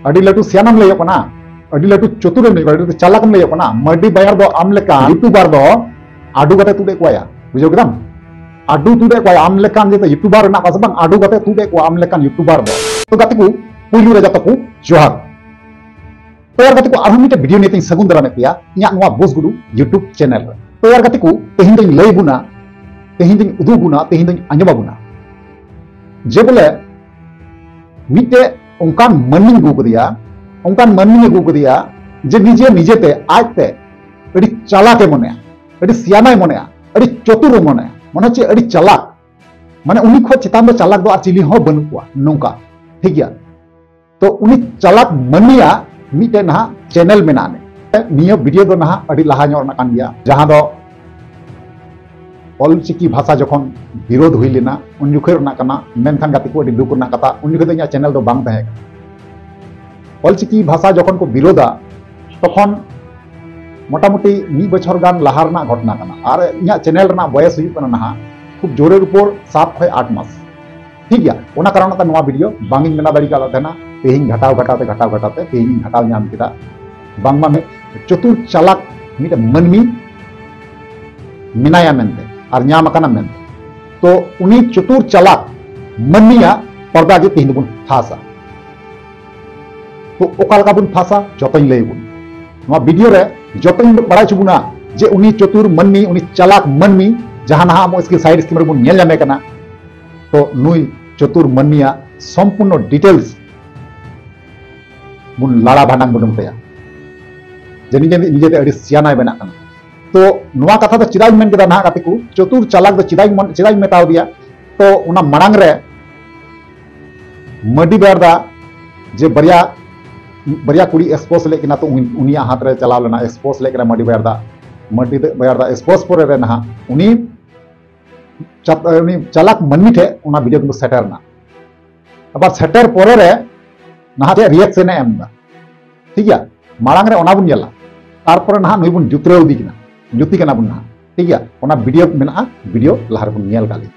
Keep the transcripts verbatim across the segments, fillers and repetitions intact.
ᱟᱹᱰᱤ ᱞᱟᱹᱴᱩ ᱥᱤᱭᱟᱱᱟᱢ ᱞᱟᱹᱭᱚᱜ ᱠᱟᱱᱟ, ᱟᱹᱰᱤ ᱞᱟᱹᱴᱩ ᱪᱚᱛᱩᱨᱮᱢ ᱞᱟᱹᱭᱚᱜ ᱠᱟᱱᱟ, ᱟᱹᱰᱤ ᱞᱟᱹᱴᱩ ᱪᱟᱞᱟᱠᱮᱢ ᱞᱟᱹᱭᱚᱜ ᱠᱟᱱᱟ᱾ ᱢᱟᱹᱨᱰᱤ ᱵᱟᱭᱟᱨ ᱫᱚ ᱟᱢ ᱞᱮᱠᱟ YouTuber ᱫᱚ ᱟᱹᱰᱩ ᱠᱟᱛᱮ ᱛᱩᱫ ᱮᱫ ᱠᱚᱣᱟᱭᱟ, ᱵᱩᱡᱷᱟᱹᱣ ᱠᱮᱫᱟᱢ? ᱟᱹᱰᱩ ᱛᱩᱫ ᱮᱫ ᱠᱚᱣᱟᱭᱟ ᱟᱢ ᱞᱮᱠᱟᱱ ᱡᱮ YouTuber ᱨᱮᱱᱟᱜ ᱯᱟᱥᱮ ᱵᱟᱝ, ᱟᱹᱰᱩ ᱠᱟᱛᱮ ᱛᱩᱫ ᱮᱫ ᱠᱚᱣᱟ ᱟᱢ ᱞᱮᱠᱟᱱ YouTuber ᱫᱚ᱾ ᱛᱚ ᱜᱟᱛᱮ ᱠᱚ, ᱯᱩᱭᱞᱩ ᱨᱮ ᱡᱚᱛᱚ ᱠᱚ ᱡᱚᱦᱟᱨ᱾ ᱛᱚ ᱭᱟᱨ ᱜᱟᱛᱮ ᱠᱚ, ᱟᱨᱦᱚᱸ ᱢᱤᱫᱴᱮᱱ ᱵᱷᱤᱰᱤᱭᱳ ᱱᱤᱭᱮ ᱛᱤᱧ ᱥᱟᱹᱜᱩᱱ ᱫᱟᱨᱟᱢᱮᱫ ᱯᱮᱭᱟ ᱤᱧᱟᱹᱜ ᱱᱚᱣᱟ ᱵᱚᱥ ᱜᱩᱰᱩ YouTube ᱪᱮᱱᱮᱞ ᱨᱮ᱾ ᱛᱚ ᱭᱟᱨ ᱜᱟᱛᱮ ᱠᱚ, ᱛᱮᱦᱮᱧ ᱫᱚᱧ ᱞᱟᱹᱭ ᱵᱚᱱᱟ, ᱛᱮᱦᱮᱧ ᱫᱚᱧ ᱩᱫᱩᱜ ᱵᱚᱱᱟ, ᱛᱮᱦᱮᱧ ᱫᱚᱧ ᱟᱸᱡᱚᱢ ᱟᱵᱚᱱᱟ ᱡᱮ ᱵᱚᱞᱮ ᱢᱤᱫᱴᱮᱡ ᱚᱱᱠᱟᱱ ᱢᱟᱹᱱᱢᱤᱧ ᱟᱹᱜᱩ ᱠᱟᱫᱮᱭᱟ, ᱚᱱᱠᱟᱱ ᱢᱟᱹᱱᱢᱤᱧ ᱟᱹᱜᱩ ᱠᱟᱫᱮᱭᱟ ᱡᱮ ᱱᱤᱡᱮ ᱱᱤᱡᱮᱛᱮ ᱟᱡᱛᱮ ᱟᱹᱰᱤ ᱪᱟᱞᱟᱠᱮ ᱢᱚᱱᱮᱭᱟ, ᱟᱹᱰᱤ ᱥᱤᱭᱟᱱᱟᱭ ᱢᱚᱱᱮᱭᱟ, ᱟᱹᱰᱤ ᱪᱚᱛᱩᱨᱮ ᱢᱚᱱᱮᱭᱟ, ᱢᱚᱱᱮ ᱦᱚᱪᱪᱷᱮ ᱟᱹᱰᱤ ᱪᱟᱞᱟᱠ, ᱢᱟᱱᱮ ᱩᱱᱤ ᱠᱷᱚᱱ ᱪᱮᱛᱟᱱ ᱫᱚ ᱪᱟᱞᱟᱠ ᱫᱚ ᱟᱨ ᱪᱤᱞᱤ ᱦᱚᱸ ᱵᱟᱹᱱᱩᱜ ᱠᱚᱣᱟ ᱱᱚᱝᱠᱟ, ᱴᱷᱤᱠ ᱜᱮᱭᱟ? ᱛᱚ ᱩᱱᱤ ᱪᱟᱞᱟᱠ ᱢᱟᱹᱱᱢᱤᱭᱟᱜ ᱢᱤᱫᱴᱮᱱ ᱱᱟᱦᱟᱜ ᱪᱮᱱᱮᱞ ᱢᱮᱱᱟᱜᱼᱟ᱾ ᱱᱤᱭᱟᱹ ᱵᱷᱤᱰᱤᱭᱳ ᱫᱚ ᱱᱟᱦᱟᱜ ᱟᱹᱰᱤ ᱞᱟᱦᱟ ᱧᱚᱜ ᱨᱮᱱᱟᱜ ᱠᱟᱱ ᱜᱮᱭᱟ, ᱡᱟᱦᱟᱸ ᱫᱚ ᱚᱞᱪᱤᱠᱤ ᱵᱷᱟᱥᱟ ᱡᱚᱠᱷᱚᱱ ᱵᱤᱨᱳᱫᱷ ᱦᱩᱭ ᱞᱮᱱᱟ ᱩᱱ ᱡᱚᱠᱷᱚᱱ ᱨᱮᱱᱟᱜ ᱠᱟᱱᱟ᱾ ᱢᱮᱱᱠᱷᱟᱱ ᱜᱟᱛᱮ ᱠᱚ, ᱟᱹᱰᱤ ᱫᱩᱠ ᱨᱮᱱᱟᱜ ᱠᱟᱛᱷᱟ, ᱩᱱ ᱡᱚᱠᱷᱚᱱ ᱫᱚ ᱤᱧᱟᱹᱜ ᱪᱮᱱᱮᱞ ᱫᱚ ᱵᱟᱝ ᱛᱟᱦᱮᱸ ᱠᱟᱱᱟ᱾ ᱚᱞᱪᱤᱠᱤ ᱵᱷᱟᱥᱟ ᱡᱚᱠᱷᱚᱱ ᱠᱚ ᱵᱤᱨᱳᱫᱷᱟ ᱛᱚᱠᱷᱚᱱ ᱢᱚᱴᱟᱢᱩᱴᱤ ᱢᱤᱫ ᱵᱚᱪᱷᱚᱨ ᱜᱟᱱ ᱞᱟᱦᱟ ᱨᱮᱱᱟᱜ ᱜᱷᱚᱴᱚᱱᱟ ᱠᱟᱱᱟ᱾ ᱟᱨ ᱤᱧᱟᱹᱜ ᱪᱮᱱᱮᱞ ᱨᱮᱱᱟᱜ ᱵᱚᱭᱮᱥ ᱦᱩᱭᱩᱜ ᱠᱟᱱᱟ ᱱᱟᱦᱟᱜ ᱠᱷᱩᱵ ᱡᱳᱨᱮᱨ ᱩᱯᱚᱨ ᱥᱟᱛ ᱠᱷᱚᱱ ᱟᱴ ᱢᱟᱥ, ᱴᱷᱤᱠ ᱜᱮᱭᱟ? ᱚᱱᱟ ᱠᱟᱨᱚᱱ ᱛᱮ ᱱᱚᱣᱟ ᱵᱷᱤᱰᱤᱭᱳ ᱵᱟᱝ ᱤᱧ ᱵᱮᱱᱟᱣ ᱫᱟᱲᱮ ᱠᱟᱣᱫ ᱛᱟᱦᱮᱱᱟ᱾ ᱛᱮᱦᱮᱧ ᱜᱷᱟᱴᱟᱣ ᱜᱷᱟᱴᱟᱣ ᱛᱮ, ᱜᱷᱟᱴᱟᱣ ᱜᱷᱟᱴᱟᱣ ᱛᱮ ᱛᱮᱦᱮᱧ ᱤᱧ ᱜᱷᱟᱴᱟᱣ ᱧᱟᱢ ᱠᱮᱫᱟ᱾ ᱵᱟᱝᱢᱟ ᱢᱤᱫ ᱪᱚᱛᱩᱨ ᱪᱟᱞᱟᱠ ᱢᱤᱫᱴᱮᱱ ᱢᱟᱹᱱᱢᱤ ᱢᱮᱱᱟᱭᱟ ᱢᱮᱱᱛᱮ ᱟᱨ ᱧᱟᱢ ᱟᱠᱟᱱᱟ ᱢᱮᱱᱛᱮ᱾ ᱛᱚ ᱩᱱᱤ ᱪᱚᱛᱩᱨ ᱪᱟᱞᱟᱠ ᱢᱟᱹᱱᱢᱤᱭᱟᱜ ᱯᱚᱨᱫᱟ ᱜᱮ ᱛᱮᱦᱮᱧ ᱫᱚᱵᱚᱱ ᱯᱷᱟᱸᱥᱟ᱾ ᱛᱚ ᱚᱠᱟ ᱞᱮᱠᱟ ᱵᱚᱱ ᱯᱷᱟᱸᱥᱟ ᱡᱚᱛᱚᱧ ᱞᱟᱹᱭ ᱟᱵᱚᱱ᱾ ᱱᱚᱣᱟ ᱵᱷᱤᱰᱤᱭᱳ ᱨᱮ ᱡᱚᱛᱚᱧ ᱵᱟᱲᱟᱭ ᱦᱚᱪᱚ ᱵᱚᱱᱟ ᱡᱮ ᱩᱱᱤ ᱪᱚᱛᱩᱨ ᱢᱟᱹᱱᱢᱤ, ᱩᱱᱤ ᱪᱟᱞᱟᱠ ᱢᱟᱹᱱᱢᱤ ᱡᱟᱦᱟᱸ ᱱᱟᱦᱟᱜ ᱟᱵᱚ ᱥᱠᱨᱤᱱ ᱥᱟᱭᱤᱰ ᱥᱠᱨᱤᱱ ᱨᱮᱵᱚᱱ ᱧᱮᱞ ᱧᱟᱢᱮ ᱠᱟᱱᱟ, ᱛᱚ ᱱᱩᱭ ᱪᱚᱛᱩᱨ ᱢᱟᱹᱱᱢᱤᱭᱟᱜ ᱥᱚᱢᱯᱩᱨᱱᱚ ᱰᱤᱴᱮᱞᱥ ᱵᱚᱱ ᱞᱟᱲᱟ ᱵᱷᱟᱸᱰᱟᱝ ᱵᱚᱱ ᱛᱟᱭᱟ᱾ ᱡᱮ ᱱᱤᱡᱮ ᱱᱤᱡᱮᱛᱮ ᱟᱹᱰᱤ ᱥᱤᱭᱟᱱᱟᱭ ᱵᱮᱱᱟᱜ ᱠᱟᱱᱟ᱾ ᱛᱚ ᱱᱚᱣᱟ ᱠᱟᱛᱷᱟ ᱫᱚ ᱪᱮᱫᱟᱜ ᱤᱧ ᱢᱮᱱ ᱠᱮᱫᱟ ᱱᱟᱦᱟᱜ ᱜᱟᱛᱮ ᱠᱚ, ᱪᱚᱛᱩᱨ ᱪᱟᱞᱟᱠ ᱫᱚ ᱪᱮᱫᱟᱜ ᱤᱧ ᱢᱚᱱ-, ᱪᱮᱫᱟᱜ ᱤᱧ ᱢᱮᱛᱟᱣ ᱫᱮᱭᱟ? ᱛᱚ ᱚᱱᱟ ᱢᱟᱲᱟᱝ ᱨᱮ ᱢᱟᱹᱨᱰᱤ ᱵᱟᱭᱟᱨ ᱫᱟ ᱡᱮ ᱵᱟᱨᱭᱟ, ᱵᱟᱨᱭᱟ ᱠᱩᱲᱤ ᱮᱠᱥᱯᱳᱡᱽ ᱞᱮᱫ ᱠᱤᱱᱟ, ᱛᱚ ᱩᱱ-, ᱩᱱᱤᱭᱟᱜ ᱦᱟᱛ ᱨᱮ ᱪᱟᱞᱟᱣ ᱞᱮᱱᱟ, ᱮᱠᱥᱯᱳᱡᱽ ᱞᱮᱫ ᱠᱤᱱᱟ ᱢᱟᱹᱨᱰᱤ ᱵᱟᱭᱟᱨ ᱫᱟ᱾ ᱢᱟᱹᱨᱰᱤ ᱫᱟ-, ᱵᱟᱭᱟᱨ ᱫᱟ ᱮᱠᱥᱯᱳᱡᱽ ᱯᱚᱨᱮ ᱨᱮ ᱱᱟᱦᱟᱜ ᱩᱱᱤ ᱪᱟᱛ-, ᱩᱱᱤ ᱪᱟᱞᱟᱠ ᱢᱟᱹᱱᱢᱤ ᱴᱷᱮᱱ ᱚᱱᱟ ᱵᱷᱤᱰᱤᱭᱳ ᱠᱤᱱᱛᱩ ᱥᱮᱴᱮᱨ ᱮᱱᱟ᱾ ᱟᱵᱟᱨ ᱥᱮᱴᱮᱨ ᱯᱚᱨᱮ ᱨᱮ ᱱᱟᱦᱟᱜ ᱪᱮᱫ ᱨᱤᱭᱮᱠᱥᱚᱱ ᱮ ᱮᱢ ᱮᱫᱟ, ᱴᱷᱤᱠ ᱜᱮᱭᱟ? ᱢᱟᱲᱟᱝ ᱨᱮ ᱚᱱᱟ ᱵᱚᱱ ᱧᱮᱞᱟ, ᱛᱟᱨᱯᱚᱨᱮ ᱱᱟᱦᱟᱜ ᱱᱩᱭ ᱵᱚᱱ ᱡᱩᱛᱨᱟᱹᱣ ᱤᱫᱤ ᱠᱤᱱᱟ, ᱡᱩᱛᱤ ᱠᱟᱱᱟ ᱵᱚᱱ ᱱᱟᱦᱟᱜ, ᱴᱷᱤᱠ ᱜᱮᱭᱟ? ᱚᱱᱟ ᱵᱷᱤᱰᱤᱭᱳ ᱢᱮᱱᱟᱜᱼᱟ, ᱵᱷᱤᱰᱤᱭᱳ ᱞᱟᱦᱟ ᱨᱮᱵᱚᱱ ᱧᱮᱞ ᱠᱟᱜ ᱞᱮᱜᱮ᱾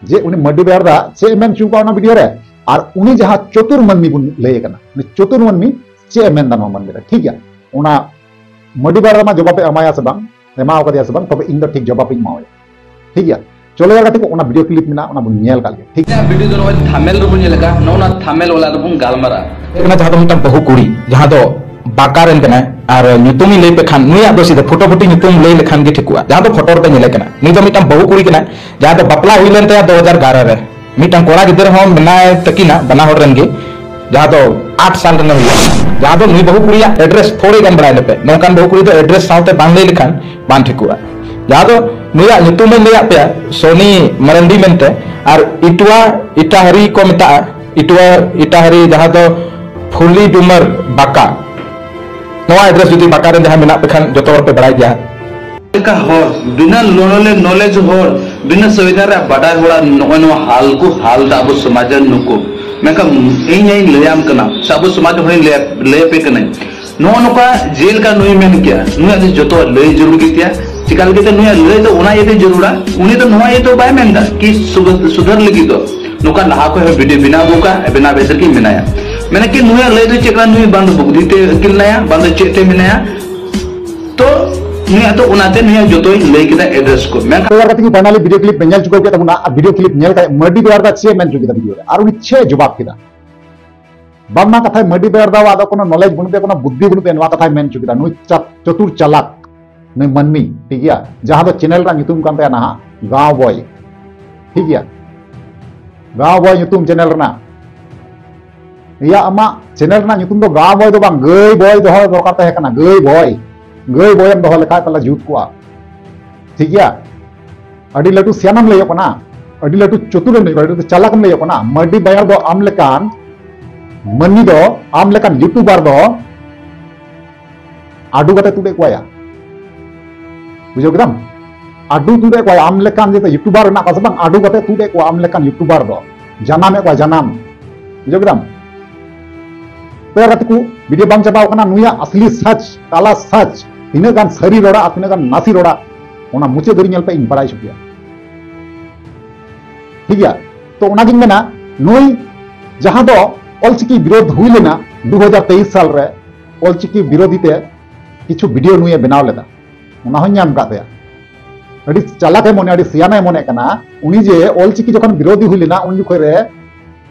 ᱡᱮ ᱩᱱᱤ ᱢᱟᱹᱨᱰᱤ ᱵᱟᱭᱟᱨ ᱫᱟ ᱪᱮᱫ ᱮ ᱢᱮᱱ ᱦᱚᱪᱚ ᱠᱟᱜᱼᱟ ᱚᱱᱟ ᱵᱷᱤᱰᱤᱭᱳ ᱨᱮ, ᱟᱨ ᱩᱱᱤ ᱡᱟᱦᱟᱸ ᱪᱚᱛᱩᱨ ᱢᱟᱹᱱᱢᱤ ᱵᱚᱱ ᱞᱟᱹᱭ ᱠᱟᱱᱟ, ᱩᱱᱤ ᱪᱚᱛᱩᱨ ᱢᱟᱹᱱᱢᱤ ᱪᱮᱫ ᱮ ᱢᱮᱱᱫᱟ ᱱᱚᱣᱟ ᱢᱟᱹᱱᱢᱤ ᱨᱮ, ᱴᱷᱤᱠ ᱜᱮᱭᱟ? ᱚᱱᱟ ᱢᱟᱹᱰᱤ ᱵᱟᱭᱟᱨ ᱢᱟ ᱡᱚᱵᱟᱵ ᱮ ᱮᱢᱟᱭᱟ ᱥᱮ ᱵᱟᱝ, ᱮᱢᱟᱣ ᱠᱟᱫᱮᱭᱟ ᱥᱮ ᱵᱟᱝ, ᱛᱚᱵᱮ ᱤᱧ ᱫᱚ ᱴᱷᱤᱠ ᱡᱚᱵᱟᱵ ᱤᱧ ᱮᱢᱟᱣᱟᱭᱟ, ᱴᱷᱤᱠ ᱜᱮᱭᱟ? ᱪᱚᱞᱚ ᱭᱟᱨ ᱜᱟᱛᱮ ᱠᱚ, ᱚᱱᱟ ᱵᱷᱤᱰᱤᱭᱳ ᱠᱞᱤᱯ ᱢᱮᱱᱟᱜᱼᱟ, ᱚᱱᱟ ᱵᱚᱱ ᱧᱮᱞ ᱠᱟᱜ ᱜᱮ, ᱴᱷᱤᱠ? ᱤᱧᱟᱹᱜ ᱵᱷᱤᱰᱤᱭᱳ ᱫᱚ ᱱᱚᱜᱼᱚᱭ ᱛᱷᱟᱢᱮᱞ ᱨᱮᱵᱚᱱ ᱧᱮᱞ ᱟᱠᱟᱫ, ᱱᱚᱜᱼᱚ ᱱᱟ ᱛᱷᱟᱢᱮᱞ ᱚᱞᱟᱜ ᱨᱮᱵᱚᱱ ᱜᱟᱞᱢᱟᱨᱟᱜᱼᱟ᱾ ᱠᱟᱱᱟ, ᱡᱟᱦᱟᱸ ᱫᱚ ᱢᱤᱫᱴᱟᱝ ᱵᱟᱹᱦᱩ ᱠᱩᱲᱤ, ᱡᱟᱦᱟᱸ ᱫᱚ ᱵᱟᱠᱟ ᱨᱮᱱ ᱠᱟᱱᱟᱭ, ᱟᱨ ᱧᱩᱛᱩᱢᱤᱧ ᱞᱟᱹᱭ ᱯᱮ ᱠᱷᱟᱱ, ᱱᱩᱭᱟᱜ ᱫᱚ ᱥᱤᱫᱷᱟᱹ ᱯᱷᱳᱴᱳ ᱯᱷᱳᱴᱳ ᱧᱩᱛᱩᱢ ᱞᱟᱹᱭ ᱞᱮᱠᱷᱟᱱ ᱜᱮ ᱴᱷᱤᱠᱚᱜᱼᱟ, ᱡᱟᱦᱟᱸ ᱫᱚ ᱯᱷᱳᱴᱳ ᱨᱮᱯᱮ ᱧᱮᱞᱮ ᱠᱟᱱᱟ᱾ ᱱᱩᱭ ᱫᱚ ᱢᱤᱫᱴᱟᱝ ᱵᱟᱹᱦᱩ ᱠᱩᱲᱤ ᱠᱟᱱᱟᱭ, ᱡᱟᱦᱟᱸ ᱫᱚ ᱵᱟᱯᱞᱟ ᱦᱩᱭ ᱞᱮᱱ ᱛᱟᱭᱟ ᱫᱩ ᱦᱟᱡᱟᱨ ᱮᱜᱟᱨᱚ ᱨᱮ᱾ ᱢᱤᱫᱴᱟᱝ ᱠᱚᱲᱟ ᱜᱤᱫᱽᱨᱟᱹ ᱦᱚᱸ ᱢᱮᱱᱟᱭ ᱛᱟᱹᱠᱤᱱᱟ, ᱵᱟᱱᱟ ᱦᱚᱲ ᱨᱮᱱ ᱜᱮ, ᱡᱟᱦᱟᱸ ᱫᱚ ᱟᱴ ᱥᱟᱞ ᱨᱮᱱᱟᱜ ᱦᱩᱭᱩᱜᱼᱟ᱾ ᱡᱟᱦᱟᱸ ᱫᱚ ᱱᱩᱭ ᱵᱟᱹᱦᱩ ᱠᱩᱲᱤᱭᱟᱜ ᱮᱰᱨᱮᱥ ᱛᱷᱚᱲᱮ ᱜᱟᱱ ᱵᱟᱲᱟᱭ ᱞᱮᱯᱮ, ᱱᱚᱝᱠᱟᱱ ᱵᱟᱹᱦᱩ ᱠᱩᱲᱤ ᱫᱚ ᱮᱰᱨᱮᱥ ᱥᱟᱶᱛᱮ ᱵᱟᱝ ᱞᱟᱹᱭ ᱞᱮᱠᱷᱟᱱ ᱵᱟᱝ ᱴᱷᱤᱠᱚᱜᱼᱟ᱾ ᱡᱟᱦᱟᱸ ᱫᱚ ᱱᱩᱭᱟᱜ ᱧᱩᱛᱩᱢ ᱤᱧ ᱞᱟᱹᱭᱟᱫ ᱯᱮᱭᱟ, ᱥᱚᱱᱤ ᱢᱟᱨᱟᱱᱰᱤ ᱢᱮᱱᱛᱮ, ᱟᱨ ᱤᱴᱩᱣᱟ ᱤᱴᱟᱦᱟᱨᱤ ᱠᱚ ᱢᱮᱛᱟᱜᱼᱟ, ᱤᱴᱩᱣᱟ ᱤᱴᱟᱦᱟᱨᱤ, ᱡᱟᱦᱟᱸ ᱫᱚ ᱯᱷᱩᱞᱤ ᱰᱩᱢᱟᱨ ᱵᱟᱠᱟ, ᱱᱚᱣᱟ ᱮᱰᱨᱮᱥ ᱡᱩᱫᱤ ᱵᱟᱠᱟ ᱨᱮᱱ ᱡᱟᱦᱟᱸᱭ ᱢᱮᱱᱟᱜ ᱯᱮ ᱠᱷᱟᱱ, ᱡᱚᱛᱚ ᱦᱚᱲ ᱯᱮ ᱵᱟᱲᱟᱭ ᱜᱮᱭᱟ᱾ ᱞᱮᱠᱟ ᱦᱚᱲ, ᱵᱤᱱᱟᱹ ᱱᱚᱞᱮᱡᱽ, ᱱᱚᱞᱮᱡᱽ ᱦᱚᱲ, ᱵᱤᱱᱟᱹ ᱥᱚᱝᱵᱤᱫᱷᱟᱱ ᱨᱮᱭᱟᱜ ᱵᱟᱰᱟᱭ ᱦᱚᱲᱟᱜ ᱱᱚᱜᱼᱚᱭ ᱱᱚᱣᱟ ᱦᱟᱞ ᱠᱚ ᱦᱟᱞ ᱫᱟ ᱟᱵᱚ ᱥᱚᱢᱟᱡᱽ ᱨᱮᱱ ᱱᱩᱠᱩ᱾ ᱢᱮᱱᱠᱷᱟᱱ ᱤᱧ ᱦᱚᱧ ᱞᱟᱹᱭᱟᱢ ᱠᱟᱱᱟ, ᱥᱮ ᱟᱵᱚ ᱥᱚᱢᱟᱡᱽ ᱦᱚᱧ ᱞᱟᱹᱭ, ᱞᱟᱹᱭ ᱟᱯᱮ ᱠᱟᱹᱱᱟᱹᱧ, ᱱᱚᱜᱼᱚ ᱱᱚᱝᱠᱟ ᱡᱮᱞᱮᱠᱟ ᱱᱩᱭ ᱢᱮᱱ ᱠᱮᱭᱟ, ᱱᱩᱭᱟᱜ ᱫᱚ ᱡᱚᱛᱚ ᱞᱟᱹᱭ ᱡᱟᱹᱨᱩᱲ ᱜᱮ ᱛᱟᱭᱟ᱾ ᱪᱮᱠᱟ ᱞᱟᱹᱜᱤᱫ ᱛᱮ ᱱᱩᱭᱟᱜ ᱞᱟᱹᱭ ᱫᱚ ᱚᱱᱟ ᱤᱭᱟᱹᱛᱮ ᱡᱟᱹᱨᱩᱲᱟ, ᱩᱱᱤ ᱫᱚ ᱱᱚᱣᱟ ᱤᱭᱟᱹᱛᱮ ᱵᱟᱭ ᱢᱮᱱ ᱮᱫᱟ ᱠᱤ ᱥᱩᱫᱷᱟᱹ-, ᱥᱩᱫᱷᱟᱹᱨ ᱞᱟᱹᱜᱤᱫ ᱫᱚ᱾ ᱱᱚᱝᱠᱟ ᱞᱟᱦᱟ ᱠᱷᱚᱱ ᱦᱚᱸ ᱵᱷᱤᱰᱤᱭᱳ ᱵᱮᱱᱟᱣ ᱟᱹᱜᱩ ᱠᱟᱜ, ᱵᱮᱱᱟᱣ ᱵᱮᱥ ᱨᱮᱜᱮ ᱢᱮᱱᱟᱭᱟ᱾ ᱢᱮᱱᱟ ᱠᱤ ᱱᱩᱭᱟᱜ ᱞᱟᱹᱭ ᱫᱚ ᱪᱮᱫ ᱠᱟᱱᱟ, ᱱᱩᱭ ᱵᱟᱝ ᱫᱚ ᱵᱩᱫᱽᱫᱷᱤ ᱛᱮ ᱟᱹᱠᱤᱞ ᱱᱟᱭᱟ, ᱵᱟᱝ ᱫᱚ ᱪᱮᱫ ᱛᱮ ᱢᱮᱱᱟᱭᱟ᱾ ᱛᱚ ᱱᱩᱭᱟᱜ ᱫᱚ ᱚᱱᱟᱛᱮ ᱱᱩᱭᱟᱜ ᱡᱚᱛᱚᱭ ᱞᱟᱹᱭ ᱠᱮᱫᱟ ᱮᱰᱨᱮᱥ ᱠᱚ᱾ ᱢᱮᱱᱠᱷᱟᱱ ᱛᱚ ᱜᱟᱛᱮ ᱠᱚ, finally ᱵᱷᱤᱰᱤᱭᱳ ᱠᱞᱤᱯ ᱯᱮ ᱧᱮᱞ ᱪᱩᱠᱟᱹᱣ ᱠᱮᱫ ᱛᱟᱵᱚᱱᱟ, ᱟᱨ ᱵᱷᱤᱰᱤᱭᱳ ᱠᱞᱤᱯ ᱧᱮᱞ ᱠᱟᱛᱮ ᱢᱟᱹᱨᱰᱤ ᱵᱮᱭᱟᱨ ᱫᱟ ᱪᱮᱫ ᱮ ᱢᱮᱱ ᱪᱚ ᱠᱮᱫᱟ ᱵᱷᱤᱰᱤᱭᱳ ᱨᱮ, ᱟᱨ ᱩᱱᱤ ᱪᱮᱫ ᱮ ᱡᱚᱵᱟᱵ ᱠᱮᱫᱟ᱾ ᱵᱟᱝᱢᱟ ᱠᱟᱛᱷᱟᱭ ᱢᱟᱹᱨᱰᱤ ᱵᱮᱭᱟᱨ ᱫᱟ ᱟᱫᱚ ᱠᱳᱱᱳ ᱱᱚᱞᱮᱡᱽ ᱵᱟᱹᱱᱩᱜ ᱛᱟᱭᱟ, ᱠᱳᱱᱳ ᱵᱩᱫᱽᱫᱷᱤ ᱵᱟᱹᱱᱩᱜ ᱛᱟᱭᱟ, ᱱᱚᱣᱟ ᱠᱟᱛᱷᱟᱭ ᱢᱮᱱ ᱪᱚ ᱠᱮᱫᱟ᱾ ᱱᱩᱭ ᱪᱟ-, ᱪᱚᱛᱩᱨ ᱪᱟᱞᱟᱠ, ᱱᱩᱭ ᱢᱟᱹᱱᱢᱤ, ᱴᱷᱤᱠ ᱜᱮᱭᱟ, ᱡᱟᱦᱟᱸ ᱫᱚ ᱪᱮᱱᱮᱞ ᱨᱮᱱᱟᱜ ᱧᱩᱛᱩᱢ ᱠᱟᱱ ᱛᱟᱭᱟ ᱱᱟᱦᱟᱜ ᱜᱟᱶ ᱵᱚᱭ, ᱴᱷᱤᱠ ᱜᱮᱭᱟ, ᱜᱟᱶ ᱵᱚᱭ ᱧᱩᱛᱩᱢ ᱪᱮᱱᱮᱞ ᱨᱮᱱᱟᱜ᱾ ᱤᱭᱟ, ᱟᱢᱟᱜ ᱪᱮᱱᱮᱞ ᱨᱮᱱᱟᱜ ᱧᱩᱛᱩᱢ ᱫᱚ ᱜᱟᱶ ᱵᱚᱭ ᱫᱚ ᱵᱟᱝ, ᱜᱟᱹᱭ ᱵᱚᱭ ᱫᱚᱦᱚ ᱫᱚᱨᱠᱟᱨ ᱛᱟᱦᱮᱸ ᱠᱟᱱᱟ, ᱜᱟᱹᱭ ᱵᱚᱭ᱾ ᱜᱟᱹᱭ ᱵᱚᱭᱮᱢ ᱫᱚᱦᱚ ᱞᱮᱠᱷᱟᱡ ᱛᱟᱦᱞᱮ ᱡᱩᱛ ᱠᱚᱜᱼᱟ, ᱴᱷᱤᱠ ᱜᱮᱭᱟ? ᱟᱹᱰᱤ ᱞᱟᱹᱴᱩ ᱥᱤᱭᱟᱱᱟᱢ ᱞᱟᱹᱭᱚᱜ ᱠᱟᱱᱟ, ᱟᱹᱰᱤ ᱞᱟᱹᱴᱩ ᱪᱚᱛᱩᱨᱮᱢ ᱞᱟᱹᱭᱚᱜ ᱠᱟᱱᱟ, ᱟᱹᱰᱤ ᱞᱟᱹᱴᱩ ᱪᱟᱞᱟᱠᱮᱢ ᱞᱟᱹᱭᱚᱜ ᱠᱟᱱᱟ᱾ ᱢᱟᱹᱨᱰᱤ ᱵᱟᱭᱟᱨ ᱫᱚ ᱟᱢ ᱞᱮᱠᱟᱱ ᱢᱟᱹᱱᱢᱤ ᱫᱚ, ᱟᱢ ᱞᱮᱠᱟᱱ ᱭᱩᱴᱩᱵᱟᱨ ᱫᱚ ᱟᱰᱩ ᱠᱟᱛᱮ ᱛᱩᱫ ᱮᱫ ᱠᱚᱣᱟᱭᱟ᱾ ᱵᱩᱡᱷᱟᱹᱣ ᱠᱮᱫᱟᱢ? ᱟᱰᱩ ᱛᱩᱫ ᱮᱫ ᱠᱚᱣᱟᱭᱟ, ᱟᱢ ᱞᱮᱠᱟᱱ ᱡᱮ ᱭᱩᱴᱩᱵᱟᱨ ᱢᱮᱱᱟᱜ ᱠᱚᱣᱟ ᱥᱮ ᱵᱟᱝ, ᱟᱰᱩ ᱠᱟᱛᱮ ᱛᱩᱫ ᱮᱫ ᱠᱚᱣᱟ ᱟᱢ ᱞᱮᱠᱟᱱ ᱭᱩᱴᱩᱵᱟᱨ ᱫᱚ᱾ ᱡᱟᱱᱟᱢᱮᱫ ᱠᱚᱣᱟ, ᱡᱟᱱᱟᱢ᱾ ᱵᱩᱡᱷᱟᱹᱣ ᱠᱮᱫᱟᱢ? ᱛᱚ ᱜᱟᱛᱮ ᱠᱚ, ᱵᱷᱤᱰᱤᱭᱳ ᱵᱟᱝ ᱪᱟᱵᱟᱣ ᱠᱟᱱᱟ, ᱱᱩᱭᱟᱜ ᱟᱥᱞᱤ ᱥᱟᱪ, ᱠᱟᱞᱟ ᱥᱟᱪ, ᱛᱤᱱᱟᱹᱜ ᱜᱟᱱ ᱥᱟᱹᱨᱤ ᱨᱚᱲᱟ ᱟᱨ ᱛᱤᱱᱟᱹᱜ ᱜᱟᱱ ᱱᱟᱥᱤ ᱨᱚᱲᱟ, ᱚᱱᱟ ᱢᱩᱪᱟᱹᱫ ᱫᱷᱟᱹᱨᱤᱡ ᱧᱮᱞ ᱯᱮ, ᱤᱧ ᱵᱟᱲᱟᱭ ᱦᱚᱪᱚ ᱯᱮᱭᱟ᱾ ᱴᱷᱤᱠ ᱜᱮᱭᱟ? ᱛᱚ ᱚᱱᱟᱜᱤᱧ ᱢᱮᱱᱟ, ᱱᱩᱭ ᱡᱟᱦᱟᱸ ᱫᱚ ᱚᱞᱪᱤᱠᱤ ᱵᱤᱨᱳᱫᱷ ᱦᱩᱭ ᱞᱮᱱᱟ ᱫᱩ ᱦᱟᱡᱟᱨ ᱛᱮᱭᱤᱥ ᱥᱟᱞ ᱨᱮ, ᱚᱞᱪᱤᱠᱤ ᱵᱤᱨᱳᱫᱷᱤ ᱛᱮ ᱠᱤᱪᱷᱩ ᱵᱷᱤᱰᱤᱭᱳ ᱱᱩᱭᱮ ᱵᱮᱱᱟᱣ ᱞᱮᱫᱟ, ᱚᱱᱟ ᱦᱚᱸᱧ ᱧᱟᱢ ᱟᱠᱟᱫ ᱛᱟᱭᱟ᱾ ᱟᱹᱰᱤ ᱪᱟᱞᱟᱠ ᱮ ᱢᱚᱱᱮ, ᱟᱹᱰᱤ ᱥᱤᱭᱟᱱᱟ ᱮ ᱢᱚᱱᱮ ᱠᱟᱱᱟ ᱩᱱᱤ, ᱡᱮ ᱚᱞᱪᱤᱠᱤ ᱡᱚᱠᱷᱚᱱ ᱵᱤᱨᱳᱫᱷᱤ ᱦᱩᱭ ᱞᱮᱱᱟ ᱩᱱ ᱡᱚᱠᱷᱚᱱ ᱨᱮ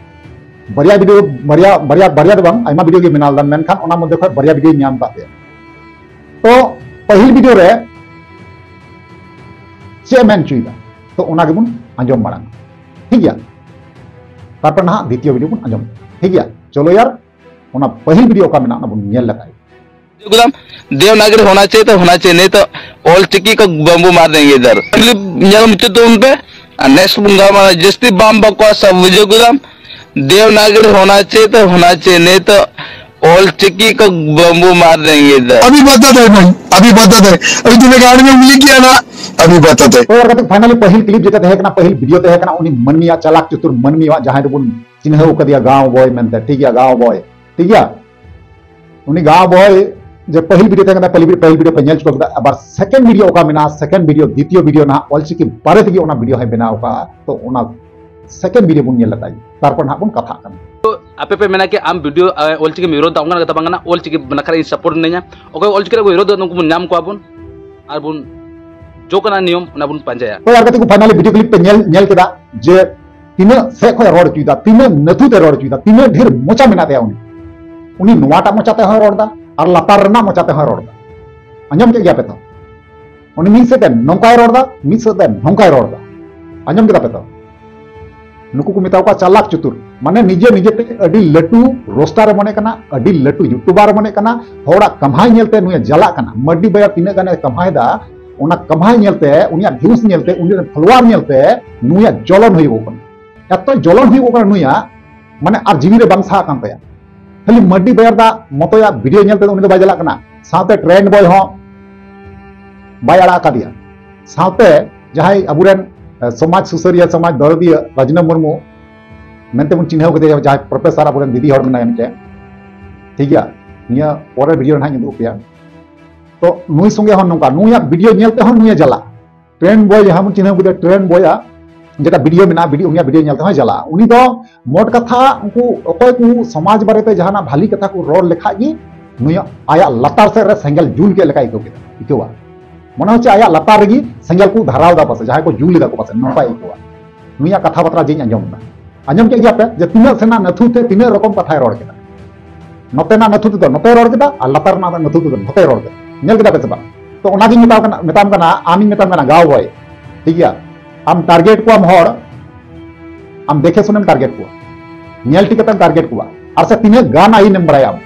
ᱵᱟᱨᱭᱟ ᱵᱷᱤᱰᱤᱭᱳ, ᱵᱟᱨᱭᱟ ᱵᱟᱨᱭᱟ ᱵᱟᱨᱭᱟ ᱫᱚ ᱵᱟᱝ, ᱟᱭᱢᱟ ᱵᱷᱤᱰᱤᱭᱳ ᱜᱮ ᱵᱮᱱᱟᱣ ᱞᱮᱫᱟ, ᱢᱮᱱᱠᱷᱟᱱ ᱚᱱᱟ ᱢᱚᱫᱽᱫᱷᱮ ᱠᱷᱚᱱ ᱵᱟᱨᱭᱟ ᱵᱷᱤᱰᱤᱭᱳᱧ ᱧᱟᱢ ᱟᱠᱟᱫ ᱛᱟᱭᱟ᱾ ᱛᱚ ᱯᱟᱹᱦᱤᱞ ᱵᱷᱤᱰᱤᱭᱳ ᱨᱮ ᱪᱮᱫ ᱮ ᱢᱮᱱ ᱦᱚᱪᱚᱭᱮᱫᱟ, ᱛᱚ ᱚᱱᱟ ᱜᱮᱵᱚᱱ ᱟᱸᱡᱚᱢ ᱢᱟᱲᱟᱝ, ᱴᱷᱤᱠ ᱜᱮᱭᱟ? ᱛᱟᱨᱯᱚᱨ ᱱᱟᱦᱟᱜ ᱫᱤᱛᱤᱭᱚ ᱵᱷᱤᱰᱤᱭᱳ ᱵᱚᱱ ᱟᱸᱡᱚᱢ᱾ ᱴᱷᱤᱠ ᱜᱮᱭᱟ, ᱪᱚᱞᱚ ᱭᱟᱨ, ᱚᱱᱟ ᱯᱟᱹᱦᱤᱞ ᱵᱷᱤᱰᱤᱭᱳ ᱚᱠᱟ ᱢᱮᱱᱟᱜᱼᱟ ᱚᱱᱟ ᱵᱚᱱ ᱧᱮᱞ ᱞᱮᱠᱷᱟᱡ᱾ गुलाम देवनागरी होना चाहिए तो होना चाहिए, नहीं तो ऑल चिकी को बम्बू मार देंगे इधर। क्लिप ᱧᱮᱞ ᱢᱩᱪᱟᱹᱫ ᱛᱟᱵᱚᱱ ᱯᱮ, ᱟᱨ ᱱᱮᱠᱥᱴ ᱵᱚᱱ ᱜᱟᱞᱢᱟᱨᱟᱣᱟ᱾ ᱡᱟᱹᱥᱛᱤ ᱵᱟᱢ ᱵᱟᱠᱚᱣᱟ ᱥᱟᱵ ᱵᱩᱡᱷᱟᱹᱣ ᱠᱮᱫᱟᱢ᱾ देवनागरी होना चाहिए तो होना चाहिए, नहीं तो ऑल चिकी को बम्बू मार देंगे इधर। अभी बताते हैं भाई, अभी बताते हैं। अभी तूने गाड़ी में उंगली किया ना, अभी बताते हैं। ᱛᱚ ᱟᱨ ᱠᱟᱛᱮ ᱯᱷᱟᱭᱱᱟᱞᱤ ᱯᱟᱹᱦᱤᱞ ᱠᱞᱤᱯ ᱡᱮᱴᱟ ᱛᱟᱦᱮᱸ ᱠᱟᱱᱟ, ᱯᱟᱹᱦᱤᱞ ᱵᱷᱤᱰᱤᱭᱳ ᱛᱟᱦᱮᱸ ᱠᱟᱱᱟ, ᱩᱱᱤ ᱢᱟᱹᱱᱢᱤᱭᱟᱜ, ᱪᱟᱞᱟᱠ ᱪᱩᱛᱩᱨ ᱢᱟᱹᱱᱢᱤᱭᱟᱜ, ᱡᱟᱦᱟᱸᱭ ᱫᱚᱵᱚᱱ ᱪᱤᱱᱦᱟᱹᱣ ᱠᱟᱫᱮᱭᱟ ᱜᱟᱶ ᱵᱚᱭ ᱢᱮᱱᱛᱮ, ᱴᱷᱤᱠ ᱜᱮᱭᱟ, ᱜᱟᱶ ᱵᱚᱭ, ᱴᱷᱤᱠ ᱜᱮᱭᱟ᱾ ᱩᱱᱤ ᱜᱟᱶ ᱵᱚᱭ ᱡᱮ ᱯᱟᱹᱦᱤᱞ ᱵᱷᱤᱰᱤᱭᱳ ᱛᱟᱦᱮᱸ ᱠᱟᱱᱟ, ᱯᱟᱹᱦᱤᱞ ᱵᱷᱤᱰᱤᱭᱳ, ᱯᱟᱹᱦᱤᱞ ᱵᱷᱤᱰᱤᱭᱳ ᱯᱮ ᱧᱮᱞ ᱪᱩᱠᱟᱹᱣ ᱠᱮᱫᱟ, ᱟᱵᱟᱨ ᱥᱮᱠᱮᱱᱰ ᱵᱷᱤᱰᱤᱭᱳ ᱚᱠᱟ ᱢᱮᱱᱟᱜᱼᱟ, ᱥᱮᱠᱮᱱᱰ ᱵᱷᱤᱰᱤᱭᱳ, ᱫᱤᱛᱤᱭᱚ ᱵᱷᱤᱰᱤᱭᱳ ᱱᱟᱦᱟᱜ ᱚᱞᱪᱤᱠᱤ ᱵᱟᱨᱮ ᱛᱮᱜᱮ ᱚᱱᱟ ᱵᱷᱤᱰᱤᱭᱳ ᱦᱚᱸᱭ ᱵᱮᱱᱟᱣ ᱠᱟᱜᱼᱟ᱾ ᱛᱚ ᱚᱱᱟ ᱥᱮᱠᱮᱱᱰ ᱵᱷᱤᱰᱤᱭᱳ ᱵᱚᱱ ᱧᱮᱞ ᱞᱮᱠᱷᱟᱡ, ᱛᱟᱨᱯᱚᱨ ᱱᱟᱦᱟᱜ ᱵᱚᱱ ᱠᱟᱛᱷᱟᱜ ᱠᱟᱱᱟ᱾ ᱟᱯᱮ ᱯᱮ ᱢᱮᱱᱟ ᱠᱤ ᱟᱢ ᱵᱷᱤᱰᱤᱭᱳ ᱚᱞᱪᱤᱠᱤᱢ ᱵᱤᱨᱳᱫᱷ ᱫᱟ, ᱚᱱᱠᱟᱱᱟᱜ ᱠᱟᱛᱷᱟ ᱵᱟᱝ ᱠᱟᱱᱟ᱾ ᱚᱞᱪᱤᱠᱤ ᱵᱟᱠᱷᱨᱟ ᱤᱧ ᱥᱟᱯᱳᱨᱴ ᱢᱤᱱᱟᱹᱧᱟ᱾ ᱚᱠᱚᱭ ᱚᱞᱪᱤᱠᱤ ᱨᱮ ᱵᱤᱨᱳᱫᱷ ᱫᱟ, ᱩᱱᱠᱩ ᱵᱚᱱ ᱧᱟᱢ ᱠᱚᱣᱟ ᱵᱚᱱ, ᱟᱨ ᱵᱚᱱ ᱡᱚ ᱠᱟᱱᱟ ᱱᱤᱭᱚᱢ, ᱚᱱᱟ ᱵᱚᱱ ᱯᱟᱸᱡᱟᱭᱟ᱾ ᱦᱳᱭ, ᱟᱨ ᱠᱟᱛᱮ ᱠᱚ ᱯᱷᱟᱭᱱᱟᱞᱤ ᱵᱷᱤᱰᱤᱭᱳ ᱠᱞᱤᱯ ᱯᱮ ᱧᱮᱞ, ᱧᱮᱞ ᱠᱮᱫᱟ ᱡᱮ ᱛᱤᱱᱟᱹᱜ ᱥᱮᱫ ᱠᱷᱚᱱ ᱨᱚᱲ ᱦᱚᱪᱚᱭᱮᱫᱟ, ᱛᱤᱱᱟᱹᱜ ᱱᱟᱹᱛᱩ ᱛᱮ ᱨᱚᱲ ᱦᱚᱪᱚᱭᱮᱫᱟ, ᱛᱤᱱᱟᱹᱜ ᱰᱷᱮᱨ ᱢᱚᱪᱟ ᱢᱮᱱᱟᱜ ᱛᱟᱭᱟ ᱩᱱᱤ᱾ ᱩᱱᱤ ᱱᱚᱣᱟᱴᱟᱜ ᱢᱚᱪᱟ ᱛᱮᱦᱚᱸᱭ ᱨᱚᱲ ᱮᱫᱟ ᱟᱨ ᱞᱟᱛᱟᱨ ᱨᱮᱱᱟᱜ ᱢᱚᱪᱟ ᱛᱮᱦᱚᱸᱭ ᱨᱚᱲ ᱮᱫᱟ᱾ ᱟᱸᱡᱚᱢ ᱠᱮᱫ ᱜᱮᱭᱟ ᱯᱮ ᱛᱚ? ᱩᱱᱤ ᱢᱤᱫ ᱥᱮᱫ ᱛᱮ ᱱᱚᱝᱠᱟᱭ ᱨᱚᱲ ᱮᱫᱟ, ᱢᱤᱫ ᱥᱮᱫ ᱛᱮ ᱱᱚᱝᱠᱟᱭ ᱨᱚᱲ ᱮᱫᱟ᱾ ᱟᱸᱡᱚᱢ ᱠᱮᱫᱟ ᱯᱮ ᱛᱚ? ᱱᱩᱠᱩ ᱠᱚ ᱢᱮᱛᱟ ᱠᱚᱣᱟ ᱪᱟᱞᱟᱠ ᱪᱩᱛᱩᱨ, ᱢᱟᱱᱮ ᱱᱤᱡᱮ ᱱᱤᱡᱮ ᱛᱮ ᱟᱹᱰᱤ ᱞᱟᱹᱴᱩ ᱨᱳᱥᱴᱟᱨ ᱮ ᱢᱚᱱᱮ ᱠᱟᱱᱟ, ᱟᱹᱰᱤ ᱞᱟᱹᱴᱩ ᱭᱩᱴᱩᱵᱟᱨ ᱮ ᱢᱚᱱᱮ ᱠᱟᱱᱟ᱾ ᱦᱚᱲᱟᱜ ᱠᱟᱢᱦᱟᱭ ᱧᱮᱞᱛᱮ ᱱᱩᱭᱮ ᱡᱟᱞᱟᱜ ᱠᱟᱱᱟ᱾ ᱢᱟᱹᱨᱰᱤ ᱵᱟᱭᱟ ᱛᱤᱱᱟᱹᱜ ᱜᱟᱱᱮ ᱠᱟᱢᱦᱟᱭ ᱫᱟ, ᱚᱱᱟ ᱠᱟᱢᱦᱟᱭ ᱧᱮᱞᱛᱮ, ᱩᱱᱤᱭᱟᱜ ᱵᱷᱤᱭᱩᱥ ᱧᱮᱞᱛᱮ, ᱩᱱᱤ ᱨᱮᱱ ᱯᱷᱚᱞᱳᱣᱟᱨ ᱧᱮᱞᱛᱮ ᱱᱩᱭᱟᱜ ᱡᱚᱞᱚᱱ ᱦᱩᱭᱩᱜ ᱠᱟᱱᱟ᱾ ᱮᱛᱚ ᱡᱚᱞᱚᱱ ᱦᱩᱭᱩᱜ ᱠᱟᱱᱟ ᱱᱩᱭᱟᱜ, ᱢᱟᱱᱮ ᱟᱨ ᱡᱤᱣᱤ ᱨᱮ ᱵᱟᱝ ᱥᱟᱦᱟᱜ ᱠᱟᱱ ᱛᱟᱭᱟ᱾ ᱠᱷᱟᱹᱞᱤ ᱢᱟᱹᱨᱰᱤ ᱵᱟᱭᱟᱨ ᱫᱟ ᱢᱚᱛᱚᱭᱟᱜ ᱵᱷᱤᱰᱤᱭᱳ ᱧᱮᱞᱛᱮ ᱩᱱᱤ ᱫᱚ ᱵᱟᱭ ᱪᱟᱞᱟᱜ ᱠᱟᱱᱟ, ᱥᱟᱶᱛᱮ ᱴᱨᱮᱱᱰ ᱵᱚᱭ ᱦᱚᱸ ᱵᱟᱭ ᱟᱲᱟᱜ ᱟᱠᱟᱫᱮᱭᱟ᱾ ᱥᱟᱶᱛᱮ ᱡᱟᱦᱟᱸᱭ ᱟᱵᱚᱨᱮᱱ, ᱮ, ᱥᱚᱢᱟᱡᱽ ᱥᱩᱥᱟᱹᱨᱤᱭᱟᱹ, ᱥᱚᱢᱟᱡᱽ ᱫᱚᱨᱚᱫᱤᱭᱟᱹ ᱨᱟᱡᱽᱱᱟᱢ ᱢᱩᱨᱢᱩ ᱢᱮᱱᱛᱮ ᱵᱚᱱ ᱪᱤᱱᱦᱟᱹᱣ ᱠᱟᱫᱮᱭᱟ, ᱡᱟᱦᱟᱸᱭ ᱯᱨᱚᱯᱷᱮᱥᱚᱨ ᱟᱵᱚᱨᱮᱱ ᱫᱤᱫᱤ ᱦᱚᱲ ᱢᱮᱱᱟᱭᱟ ᱢᱤᱫᱴᱮᱱ, ᱴᱷᱤᱠ ᱜᱮᱭᱟ, ᱱᱤᱭᱟᱹ ᱯᱚᱨᱮᱨ ᱵᱷᱤᱰᱤᱭᱳ ᱨᱮ ᱱᱟᱦᱟᱜ ᱤᱧ ᱩᱫᱩᱜ ᱟᱯᱮᱭᱟ᱾ ᱛᱚ ᱱᱩᱭ ᱥᱚᱸᱜᱮ ᱦᱚᱸ ᱱᱚᱝᱠᱟ, ᱱᱩᱭᱟᱜ ᱵᱷᱤᱰᱤᱭᱳ ᱧᱮᱞ ᱛᱮᱦᱚᱸ ᱱᱩᱭᱮ ᱡᱟᱞᱟ᱾ ᱴᱨᱮᱱᱰ ᱵᱚᱭ ᱡᱟᱦᱟᱸ ᱵᱚᱱ ᱪᱤᱱᱦᱟᱹᱣ ᱠᱮᱫᱟ, ᱴᱨᱮᱱᱰ ᱵᱚᱭᱟᱜ ᱡᱮᱴᱟ ᱵᱷᱤᱰᱤᱭᱳ ᱢᱮᱱᱟᱜᱼᱟ, ᱵᱷᱤᱰᱤᱭᱳ, ᱩᱱᱤᱭᱟᱜ ᱵᱷᱤᱰᱤᱭᱳ ᱧᱮᱞ ᱛᱮᱦᱚᱸᱭ ᱪᱟᱞᱟᱜᱼᱟ᱾ ᱩᱱᱤ ᱫᱚ ᱢᱳᱴ ᱠᱟᱛᱷᱟ ᱩᱱᱠᱩ ᱚᱠᱚᱭ ᱠᱚ ᱥᱚᱢᱟᱡᱽ ᱵᱟᱨᱮᱛᱮ ᱡᱟᱦᱟᱱᱟᱜ ᱵᱷᱟᱞᱤ ᱠᱟᱛᱷᱟ ᱠᱚ ᱨᱚᱲ ᱞᱮᱠᱷᱟᱡ ᱜᱮ ᱱᱩᱭᱟᱜ, ᱟᱭᱟᱜ ᱞᱟᱛᱟᱨ ᱥᱮᱫ ᱨᱮ ᱥᱮᱸᱜᱮᱞ ᱡᱩᱞ ᱠᱮᱫ ᱞᱮᱠᱟᱭ ᱟᱹᱭᱠᱟᱹᱣ ᱠᱮᱫᱟ, ᱟᱹᱭᱠᱟᱹᱣᱟ᱾ ᱢᱚᱱᱮ ᱦᱚᱪᱪᱷᱮ ᱟᱭᱟᱜ ᱞᱟᱛᱟᱨ ᱨᱮᱜᱮ ᱥᱮᱸᱜᱮᱞ ᱠᱚ ᱫᱷᱟᱨᱟᱣ ᱮᱫᱟ ᱯᱟᱥᱮ, ᱡᱟᱦᱟᱸᱭ ᱠᱚ ᱡᱩᱞ ᱮᱫᱟ ᱠᱚ ᱯᱟᱥᱮ, ᱱᱚᱝᱠᱟᱭ ᱟᱹᱭᱠᱟᱹᱣᱟ᱾ ᱱᱩᱭᱟᱜ ᱠᱟᱛᱷᱟ ᱵᱟᱛᱨᱟ ᱡᱮᱧ ᱟᱸᱡᱚᱢ ᱮᱫᱟ, ᱟᱸᱡᱚᱢ ᱠᱮᱫ ᱜᱮᱭᱟ ᱯᱮ ᱡᱮ ᱛᱤᱱᱟᱹᱜ ᱥᱮᱱᱟᱜ ᱱᱟᱹᱛᱷᱩ ᱛᱮ ᱛᱤᱱᱟᱹᱜ ᱨᱚᱠᱚᱢ ᱠᱟᱛᱷᱟᱭ ᱨᱚᱲ ᱠᱮᱫᱟ᱾ ᱱᱚᱛᱮᱱᱟᱜ ᱱᱟᱹᱛᱷᱩ ᱛᱮᱫᱚ ᱱᱚᱛᱮᱭ ᱨᱚᱲ ᱠᱮᱫᱟ ᱟᱨ ᱞᱟᱛᱟᱨ ᱨᱮᱱᱟᱜ ᱱᱟᱹᱛᱷᱩ ᱛᱮᱫᱚ ᱱᱚᱛᱮᱭ ᱨᱚᱲ ᱠᱮᱫᱟ᱾ ᱧᱮᱞ ᱠᱮᱫᱟ ᱯᱮ ᱥᱮ ᱵᱟᱝ? ᱛᱚ ᱚᱱᱟᱜᱤᱧ ᱢᱮᱛᱟᱢ ᱠᱟᱱᱟ, ᱢᱮᱛᱟᱢ ᱠᱟᱱᱟ, ᱟᱢᱤᱧ ᱢᱮᱛᱟᱢ ᱠᱟᱱᱟ, ᱜᱟᱣ ᱵᱚᱭ, ᱴᱷᱤᱠ ᱜᱮᱭᱟ, ᱟᱢ ᱴᱟᱨᱜᱮᱴ ᱠᱚᱣᱟᱢ ᱦᱚᱲ, ᱟᱢ ᱫᱮᱠᱷᱮ ᱥᱩᱱᱮᱢ ᱴᱟᱨᱜᱮᱴ ᱠᱚᱣᱟ, ᱧᱮᱞ ᱴᱷᱤᱠ ᱠᱟᱛᱮᱢ ᱴᱟᱨᱜᱮᱴ ᱠᱚᱣᱟ᱾ ᱟᱨ ᱥᱮ ᱛᱤᱱᱟᱹᱜ ᱜᱟᱱ ᱟᱭᱤᱱᱮᱢ ᱵᱟᱲᱟᱭᱟ ᱟᱢ?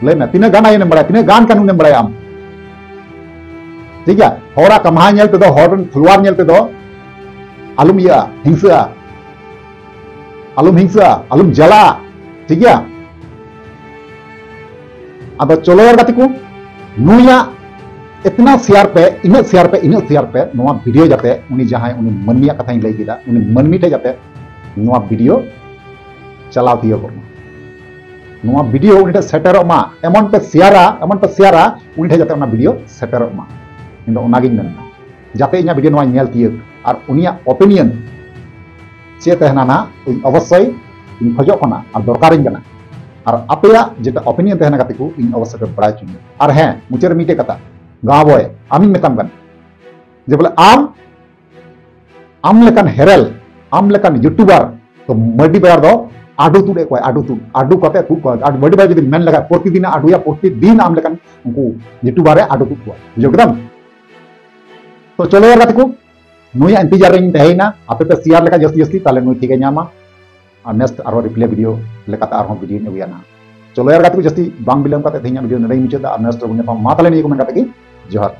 ᱞᱟᱹᱭ ᱢᱮ, ᱛᱤᱱᱟᱹᱜ ᱜᱟᱱ ᱟᱭᱤᱱᱮᱢ ᱵᱟᱲᱟᱭᱟ? ᱛᱤᱱᱟᱹᱜ ᱜᱟᱱ ᱠᱟᱹᱱᱩᱱᱮᱢ ᱵᱟᱲᱟᱭᱟ ᱟᱢ? ᱴᱷᱤᱠ ᱜᱮᱭᱟ, ᱦᱚᱲᱟᱜ ᱠᱟᱢᱦᱟ ᱧᱮᱞ ᱛᱮᱫᱚ, ᱦᱚᱲ ᱨᱮᱱ ᱠᱷᱮᱞᱣᱟᱲ ᱧᱮᱞ ᱛᱮᱫᱚ ᱟᱞᱚᱢ ᱤᱭᱟᱹᱜᱼᱟ, ᱦᱤᱝᱥᱟᱹᱜᱼᱟ, ᱟᱞᱚᱢ ᱦᱤᱝᱥᱟᱹᱜᱼᱟ, ᱟᱞᱚᱢ ᱡᱟᱞᱟᱜᱼᱟ, ᱴᱷᱤᱠ ᱜᱮᱭᱟ? ᱟᱫᱚ ᱪᱚᱞᱚ ᱭᱟᱨ ᱜᱟᱛᱮ ᱠᱚ, ᱱᱩᱭᱟᱜ ᱮᱛᱱᱟ ᱥᱮᱭᱟᱨ ᱯᱮ, ᱤᱱᱟᱹᱜ ᱥᱮᱭᱟᱨ ᱯᱮ, ᱤᱱᱟᱹᱜ ᱥᱮᱭᱟᱨ ᱯᱮ, ᱱᱚᱣᱟ ᱵᱷᱤᱰᱤᱭᱳ ᱡᱟᱛᱮ ᱩᱱᱤ ᱡᱟᱦᱟᱸᱭ, ᱩᱱᱤ ᱢᱟᱹᱱᱢᱤᱭᱟᱜ ᱠᱟᱛᱷᱟᱧ ᱞᱟᱹᱭ ᱠᱮᱫᱟ, ᱩᱱᱤ ᱢᱟᱹᱱᱢᱤ ᱴᱷᱮᱱ ᱡᱟᱛᱮ ᱱᱚᱣᱟ ᱵᱷᱤᱰᱤᱭᱳ ᱪᱟᱞᱟᱣ ᱛᱤᱭᱳᱜᱚᱜ ᱢᱟ, ᱱᱚᱣᱟ ᱵᱷᱤᱰᱤᱭᱳ ᱩᱱᱤ ᱴᱷᱮᱱ ᱥᱮᱴᱮᱨᱚᱜ ᱢᱟ, ᱮᱢᱚᱱ ᱯᱮ ᱥᱮᱭᱟᱨᱟ, ᱮᱢᱚᱱ ᱯᱮ ᱥᱮᱭᱟᱨᱟ, ᱩᱱᱤ ᱴᱷᱮᱱ ᱡᱟᱛᱮ ᱚᱱᱟ ᱵᱷᱤᱰᱤᱭᱳ ᱥᱮᱴᱮᱨᱚᱜ ᱢᱟ᱾ ᱤᱧ ᱫᱚ ᱚᱱᱟᱜᱤᱧ ᱢᱮᱱᱫᱟ, ᱡᱟᱛᱮ ᱤᱧᱟᱹᱜ ᱵᱷᱤᱰᱤᱭᱳ ᱱᱚᱣᱟᱭ ᱧᱮᱞ ᱛᱤᱭᱳᱜ ᱟᱨ ᱩᱱᱤᱭᱟᱜ ᱚᱯᱤᱱᱤᱭᱚᱱ ᱪᱮᱫ ᱛᱟᱦᱮᱱᱟ ᱱᱟᱦᱟᱜ, ᱤᱧ ᱚᱵᱚᱥᱥᱳᱭ ᱤᱧ ᱠᱷᱚᱡᱚᱜ ᱠᱟᱱᱟ ᱟᱨ ᱫᱚᱨᱠᱟᱨᱤᱧ ᱠᱟᱱᱟ᱾ ᱟᱨ ᱟᱯᱮᱭᱟᱜ ᱡᱮᱴᱟ ᱚᱯᱤᱱᱤᱭᱚᱱ ᱛᱟᱦᱮᱱᱟ ᱜᱟᱛᱮ ᱠᱚ, ᱤᱧ ᱚᱵᱚᱥᱥᱳᱭ ᱯᱮ ᱵᱟᱲᱟᱭ ᱦᱚᱪᱚᱧᱟ᱾ ᱟᱨ ᱦᱮᱸ, ᱢᱩᱪᱟᱹᱫ ᱨᱮ ᱢᱤᱫᱴᱮᱡ ᱠᱟᱛᱷᱟ, ᱜᱟᱣ ᱵᱚᱭ, ᱟᱢᱤᱧ ᱢᱮᱛᱟᱢ ᱠᱟᱱᱟ ᱡᱮ ᱵᱚᱞᱮ ᱟᱢ, ᱟᱢ ᱞᱮᱠᱟᱱ ᱦᱮᱨᱮᱞ, ᱟᱢ ᱞᱮᱠᱟᱱ ᱭᱩᱴᱩᱵᱟᱨ, ᱛᱚ ᱢᱟᱹᱰᱤ ᱵᱟᱡᱟᱨ ᱫᱚ ᱟᱰᱩ ᱛᱩᱫ ᱮᱫ ᱠᱚᱣᱟᱭ, ᱟᱰᱩ ᱛᱩᱫ, ᱟᱰᱩ ᱠᱟᱛᱮ ᱛᱩᱫ ᱠᱚᱣᱟ᱾ ᱟᱨ ᱢᱟᱹᱰᱤ ᱵᱟᱡᱟᱨ ᱡᱩᱫᱤ ᱢᱮᱱ ᱞᱮᱠᱷᱟᱡ ᱯᱨᱚᱛᱤᱫᱤᱱ ᱟᱰᱩᱭᱟ, ᱯᱨᱚᱛᱤᱫᱤᱱ ᱟᱢ ᱞᱮᱠᱟᱱ ᱩᱱᱠᱩ ᱭᱩᱴᱩᱵᱟᱨ ᱮ ᱟᱰᱩ ᱛᱩᱫ ᱠᱚᱣᱟ᱾ ᱵᱩᱡᱷᱟᱹᱣ ᱠᱮᱫᱟᱢ? ᱛᱚ ᱪᱚᱞᱚ ᱭᱟᱨ ᱜᱟᱛᱮ ᱠᱚ, ᱱᱩᱭᱟᱜ ᱤᱱᱛᱮᱡᱟᱨ ᱨᱮᱧ ᱛᱟᱦᱮᱸᱭᱮᱱᱟ᱾ ᱟᱯᱮ ᱯᱮ ᱥᱮᱭᱟᱨ ᱞᱮᱠᱷᱟᱡ ᱡᱟᱹᱥᱛᱤ ᱡᱟᱹᱥᱛᱤ, ᱛᱟᱦᱞᱮ ᱱᱩᱭ ᱴᱷᱤᱠ ᱮ ᱧᱟᱢᱟ᱾ ᱟᱨ ᱱᱮᱠᱥᱴ ᱟᱨᱦᱚᱸ ᱨᱤᱯᱞᱟᱭ ᱵᱷᱤᱰᱤᱭᱳ ᱞᱮᱠᱟᱛᱮ ᱟᱨᱦᱚᱸ ᱵᱷᱤᱰᱤᱭᱳᱧ ᱟᱹᱜᱩᱭᱟ ᱱᱟᱦᱟᱜ᱾ ᱪᱚᱞᱚ ᱭᱟᱨ ᱜᱟᱛᱮ ᱠᱚ, ᱡᱟᱹᱥᱛᱤ ᱵᱟᱝ ᱵᱤᱞᱚᱢ ᱠᱟᱛᱮ ᱛᱮᱦᱮᱧᱟᱜ ᱵᱷᱤᱰᱤᱭᱳ ᱱᱚᱰᱮᱧ ᱢᱩᱪᱟᱹᱫᱟ᱾ ᱟᱨ ᱱᱮᱠᱥᱴ ᱨᱮᱵᱚᱱ ᱧᱟᱯᱟᱢᱟ᱾ ᱢᱟ ᱛᱟᱦᱞᱮ ᱱᱤᱭᱟᱹ ᱠᱚ ᱢᱮᱱ ᱠᱟᱛᱮ ᱜᱮ ᱡᱚᱦᱟᱨ᱾